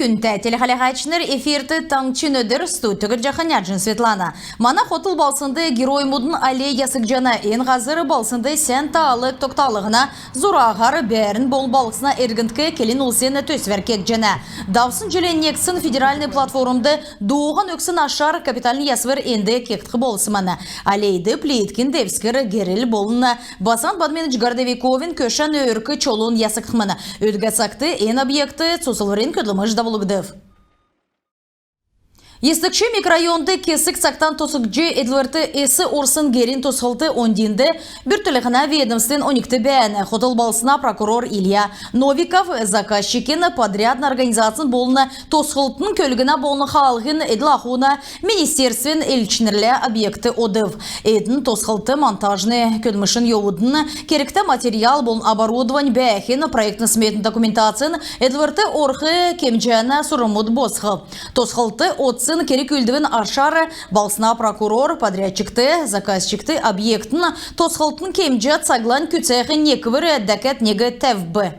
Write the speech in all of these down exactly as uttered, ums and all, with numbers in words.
Күндтә телехәләһәчнр, эфирт «Таңһчин өдр», студьд Түгрҗәхнә Җин Светлана. Мана хотл балһснд Героймудын аллей ясгдҗана. Эн һазр балһснд сән таал тогталһна зураһар бәәрн болн балһсна эргндк келн улсин төсвәр кегдҗәнә. Давсн җил негдсн федеральн платформд дууһан өгсн ашар капитальн ясвр энд кегдх болсмн. Аллейд плиткин девскр, герл болн Басан Бадьминович Городовиковин көшән өрк чолун ясгдхмн. Өдгә цагт эн объектд цуслврин көдлмш давулгдв. Йисдгч микрорайонд кесг цагтан тосхгдҗ эдлврт эс орсн герин тосхлт оньдинд бүртклһнә ведомствин оньгт бәәнә. Хотл балһсна прокурор Илья Новиков заказчикин, подрядн организацин болн тосхлтын, көлгнә болн хаалһин эдл-ахун министерствин элчнрлә объект одв. Эдн тосхлт-монтажн көдлмшин йовудын, кергтә материал болн оборудовань бәәхин, проектн-сметн документацин, эдлврт орх кемҗәнә сурврмуд босхв. Тосхлт одсн керг-үүлдврин ашар балһсна прокурор подрядчикт, заказчикт объектин тосхлтын кемҗә цаглань күцәх неквр дәкәд нег тәвв.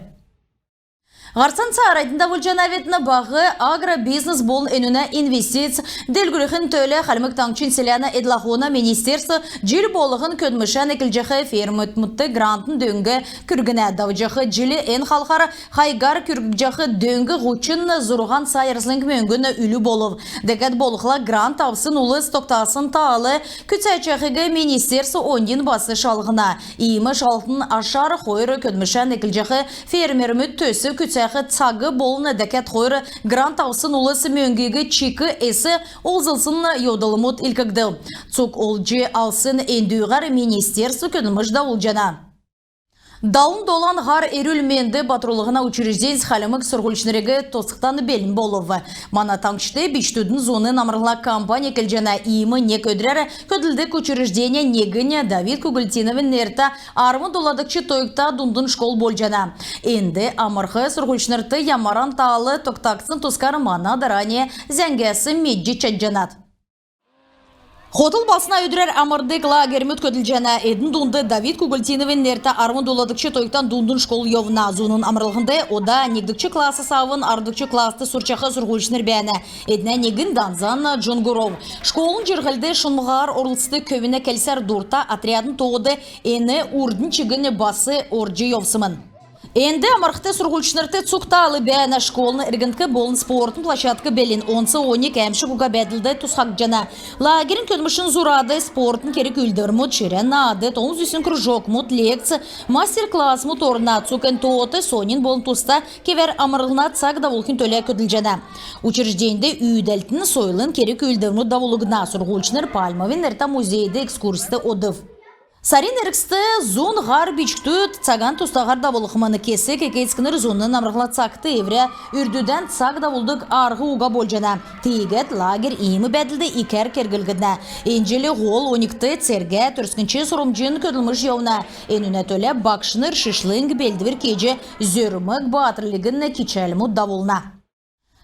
Һарцан цааранднь давулҗанавидн. Баһ агробизнес болн энүнә инвестиц делгрүлхин төлә Хальмг Таңһчин селәнә эдл-ахун министерств җил болһн көдлмшән эклҗәх фермермүдт грантын дөң күргнә. Давҗах җил эн халхар хайгар күргҗәх дөң һучн зурһан сай арслң мөңгн үлү болв. Дәкәд болхла грант авсн улс тогтасн таал күцәҗәхиг министерств оньдин бас шалһна. Иим шалһлтын ашар хойр көдлмшән эклҗәх фермермүд төсв күцәх цаг болн дәкәд хойр грант авсн улс мөңгиг чик эс олзлсн йовдлмуд илдкгдв. Цуг олҗ авсн эндүһәр министерств көдлмш давулҗана. Далн долан һар эрүл-менд батрулһна учрежденьс хальмг сурһульчнриг тосхдан белн болв. Мана таңһчд бичкдүдин зуна амрлһна кампань эклҗәнә. Иим нег өдрәр көдлдг учреждень негнь Давид Кугультиновин нертә арвн доладгч тойгта дундын школ болҗана. Энд амрх сурһульчнрт ямаран таал тогтагдсна тускар мана дарани зәңгәс медҗ чадҗанат. Хотл балһсна өдрәр амрдг лагерьмүд көдлҗәнә. Эдн дунд Давид Кугультиновин нертә арвн доладгч тойгта дундын школ йовна. Зуна амрлһнд ода негдгч классас авн арвдгч класст сурчах сурһульчнр бәәнә. Эднә негнь Данзан Джунгуров. Школын җирһлд шунмһаһар орлцдг көвүнә келсәр дурта отрядын тоод эн урднь чигн бас орҗ йовсмн. Энд амрхд сурһульчнрт цуг таал бәәнә. Школын эргндк болн спортын площадк белн. Онц оньг әәмшг уга бәәдлд тусхагдҗана. Лагерин көдлмшин зурад спортын керг-үүлдврмүд, ширә наад, олн зүсн кружокмуд, лекц, мастер-классмуд орна. Цуг эн тоот соньн болн туста кевәр амрлһна цаг давулхин төлә көдлҗәнә. Учрежденьд үүдәлтин, сойлын керг-үүлдврмүд давулгдна. Сурһульчнр Пальмовин нертә музейд экскурсьт одв. Сарин эргцд зун һар бичкдүд цаган тустаһар давулхмн. Кесг эк-эцкнр зуна амрлһна цагт эврә үрдүдән цаг давулдг арһ уга болҗана. Тиигәд лагерь иим бәәдлд икәр керглгднә. Эн җил һол оньгт цергә-төрскнч сурһмҗин көдлмш йовна. Энүнә төлә багшнр шишлң белдвр кеҗ, зөрмг баатрлгин кичәлмүд давулна.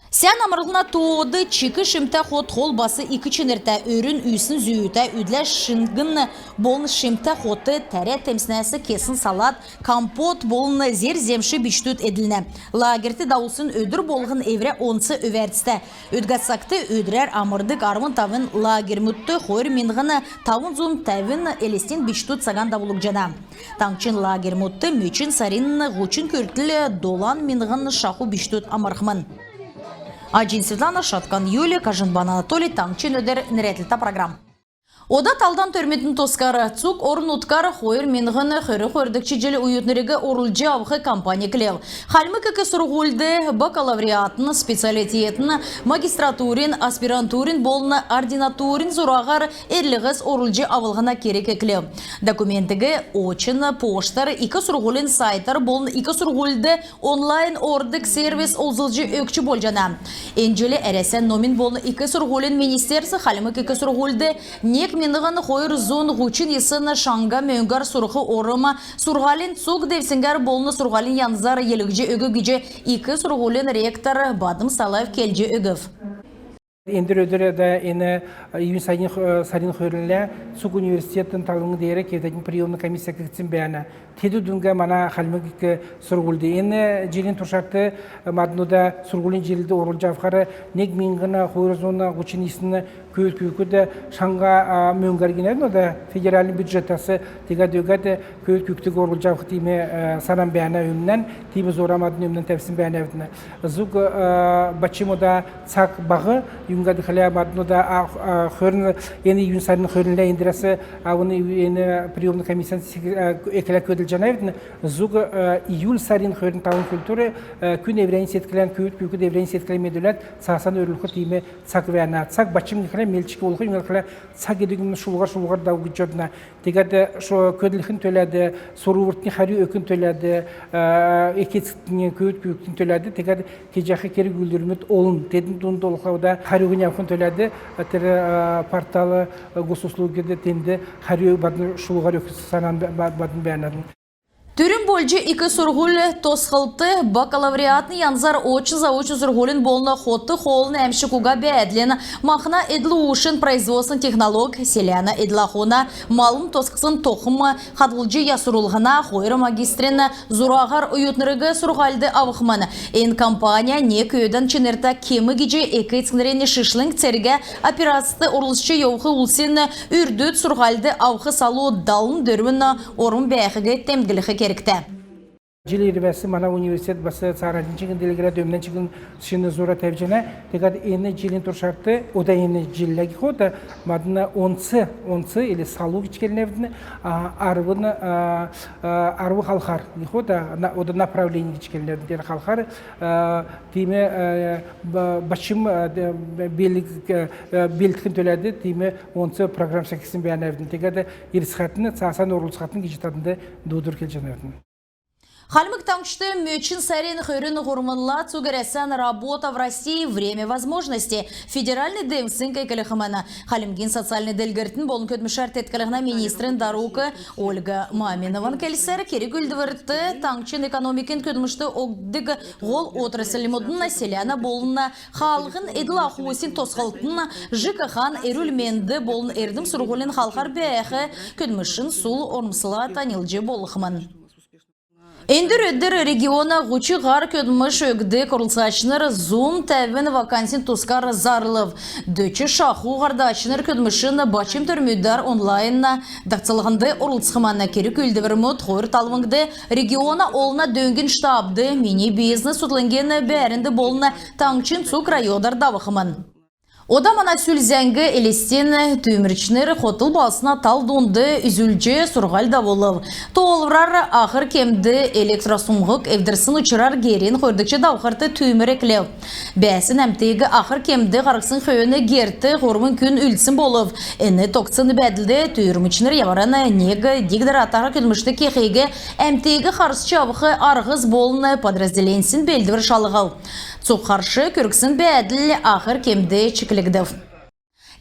Сән амрлһна тоод чик шимтә хот хол бас ик чинртә. Өрүн үүсн зүүтә, үдлә шиңгн болн шимтә хот, тәрә темснәс кесн салат, компот болн зер-земш бичкдүд эдлнә. Лагерьт давулсн өдр болһн эврә онц өвәрцтә. Өдгә цагт өдрәр амрдг арвн тавн лагерьмүдт хойр миңһн тавн зун тәвн Элстин бичкдүд цаган давулгдҗана. Таңһчин лагерьмүдт мөчн сарин һучн күртл долан миңһн шаху бичкдүд амрхмн. Аҗин Светлана, Шаткан Юлия, Кажинбан Анатолий, «Таңһчин өдр» нерәдлтә программ. Ода талдан төрмүдин тускар. Цуг орн-нутгар хойр миңһн хөрн хойрдгч җил оютнриг орулҗ авх кампань эклв. Хальмг ик сурһульд бакалавриатин, специалитетин, магистратурин, аспирантурин болн ординатурин зураһар эрлһс орулҗ авлһна керг эклв. Документиг очн поштар, ик сурһулин сайтар болн ик сурһульд онлайн ордг сервис олзлҗ өгч болҗана. Эн җил Әрәсән номин болн ик сурһулин министерств Хальмг ик сурһульд нег миңһн хойр зун һучн йисн шаңһа мөңгәр сурх орм сурһулин цуг девсңгәр болн сурһулин янзар йилһҗ өгв гиҗ ик сурһулин ректор Бадм Салаев келҗ өгв. Эндр өдр да эн июнь сарин, сарин хөрнлә цуг университетин талвң деер кевтәтин приемн комиссия кегдсн бәәнә. Тедү дүңгә мана Хальмг ик сурһульд. Эн җилин туршарт мадн ода сурһулин җилд орулҗ авхар нег миңһн хойр зун һучн йисн көвүд күүкд шаңһа мөңгәр гинә, ода федеральн бюджетәс тегәд өгәд көвүд күүкдиг орулҗ авх тиим санан бәәнә. Өмнән тиим зура мадн өмнән тәвсн бәәнәвидн. Зуг бачм ода цаг баһ, юңгад гихлә мадн ода хөрн, эн июнь сарин хөрнлә эндрәс авн эн приемн комиссиян экләд көдлҗәнәвидн. Зуг июль сарин хөрн тавн культур күн эврәннь седклән, көвүд күүкд эврәннь седклән медүләд цаасан өрлх тиим цаг бәәнә. Цаг бачм гихлә мел чик болх, юңгад гихлә цаг идүгм шулһар-шулһар давв гиҗ одна. Тегәд шо көдлхин төләд, сурвртнь хәрү өгхин төләд, эк-эцкнь, көвүд күүкдин төләд тегәд кеҗәх керг-үүлдврмүд олн. Тедн дунд болхла ода хәрү өгнь авхин төләд тер портал госуслугид тенд хәрү бадн шулһар өгх санан бадн бәәнәвидн. Түрүн болҗ ик сурһуль тосхлт, бакалавриатн янзар очн-заочн сурһулин болн хот-хоолын әәмшг уга бәәдлин, махна эдл-уушин, производственн технолог, селәнә эдл-ахуна, малын тосхсн тохм хаһлҗ ясрулһна хойр магистрин зураһар оютнриг сурһульд авхмн. Эн компания нег өөдән чинртә кем гиҗ эк-эцкнрин шишлң цергә операцд орлцҗ йовх улсин үрдүд сурһульд авх салу далн дөрвн орм бәәхиг темдглх кергтә. Җил ирвәс мана университет бас цааранднь чигн делгрәд, өмнән чигн шин зура тәвҗәнә. Тегәд эн җилин туршарт, ода эн җиллә гихлә, мадн онц, онц или салу гиҗ келнәвидн, арвн, арвн халхар гихлә, ода направление гиҗ келнәвидн, тер халхар тиим бачм белдхин төләд тиим онц программ сексн бәәнәвидн. Тегәд ирцхәтн, цаасан орлцхатн гиҗ таднд дуудвр келҗәнәвидн. Хальмг Таңһчд мөчн сарин хөрн һурвнла цуг Әрәсән «Работа в России. Время возможностей» федеральн девсң эклхмн. Хальмгин социальн делгрлтин болн көдлмшәр тетклһнә министрин дарук Ольга Маминован келсәр, керг-үүлдврт таңһчин экономикин көдлмшт өгдг һол отрасльмудын, селәнә болн хаалһин эдл-ахуһин тосхлтын, ЖКХ-н, эрүл-менд болн эрдм-сурһулин халхар бәәх көдлмшин сул ормсла таньлдҗ болхмн. Эндр өдр региона һуч һар көдлмш өгдг орлцачнр зун тәвн вакансин тускар зарлв. Дөч шаху һардачнр көдлмшин бачм төрмүдәр онлайн дахцлһнд орлцхмн. Керг-үүлдврмүд хойр талвңд региона олна дөңгин штабд, «Мини бизнес» судлңгин бәәрнд болн таңһчин цуг районар давхмн. Ода мана сүл зәңг. Элстин түүмрчнр хотл балһсна тал дунд үзүлҗ сурһуль давулв. Тоолврар, ахр кемд электросумһг эвдрсн учрар герин хойрдгч давхрт түүмр эклв. Бәәсн әмтиг ахр кемд һарһсн хөөн герт һурвн күн үлдсн болв. Эн тогтсн бәәдлд түүмрчнр ямаран нег диг-даратаһар көдлмшт кехиг, әмтиг харсҗ авх арһс болн подразделеньсин белдвр шалһв. Цуг харш күргсн бәәдл ахр кемд чиклгдв.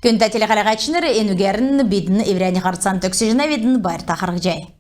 Күндтә телехәләгчнр, энүгәрн бидн эврәннь һарцан төгсәҗәнәвидн. Байрта харһцхай.